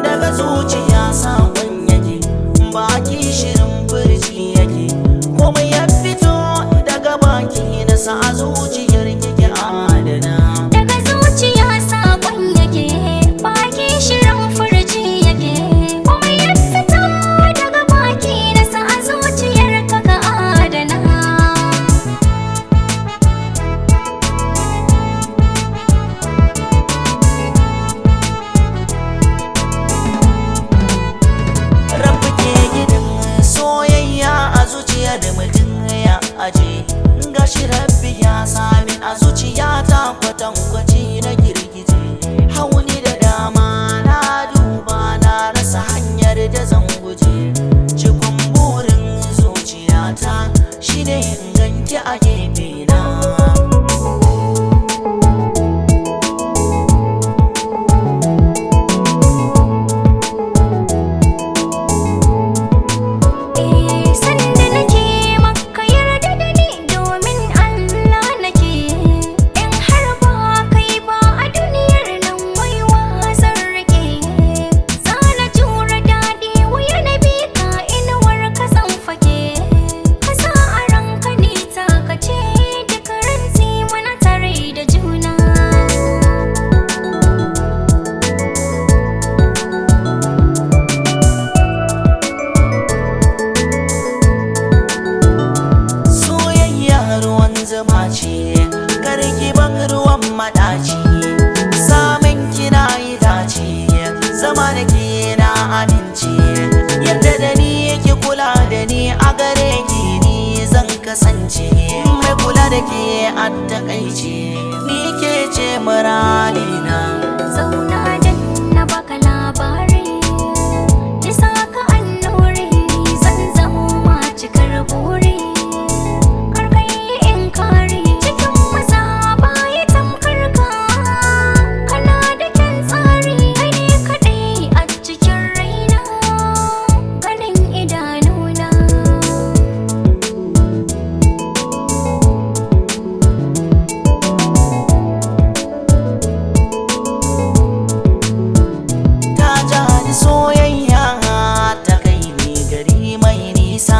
Daga zuciya sakon yake, baki shirin furci yake, komai ya fito daga baki na sa a zuciyar kike adana. Daga zuciya sakon yake, baki shirin furci yake, komai ya fito daga baki na sa a zuciyar ka ka adana. Rabu ke gidan soyayya a zuciyar mutum ya aje, gashi Rabbi ya sami a zuciya ta kwatankwaci na girgije. Hauni da dama na duba na rasa hanyar da zan guje, cikon burin zuciyata shine in ganki a gefe na. Eh, sanda nake maka yarda da ni domin Allah nake, in har ba kai ba a duniyar nan waiwa zan rike, zana jura daɗi wuya na bi ka inuwar ka zan fake, ka sa a ranka ni taka ce duk rantsi muna tare da juna. Soyayya ruwan zuma ce, karki ban ruwan madaci, samun kina yi dace, zama da ke na amince, yadda da ni ki kula da ni a gare ki ni zan kasance, mai kula da ke a takaice, ni ke ce muradina. Zauna dan na baka labari, ya ka annuri, zan zamo ma cikar buri. Kar ka yi inkari, cikin maza baya tamkar ka, kana da kyan tsari, kai ne kaɗai a cikin raina, ganin idanuna. Ta ja ni soyayya ta kai ni gari mai nisa,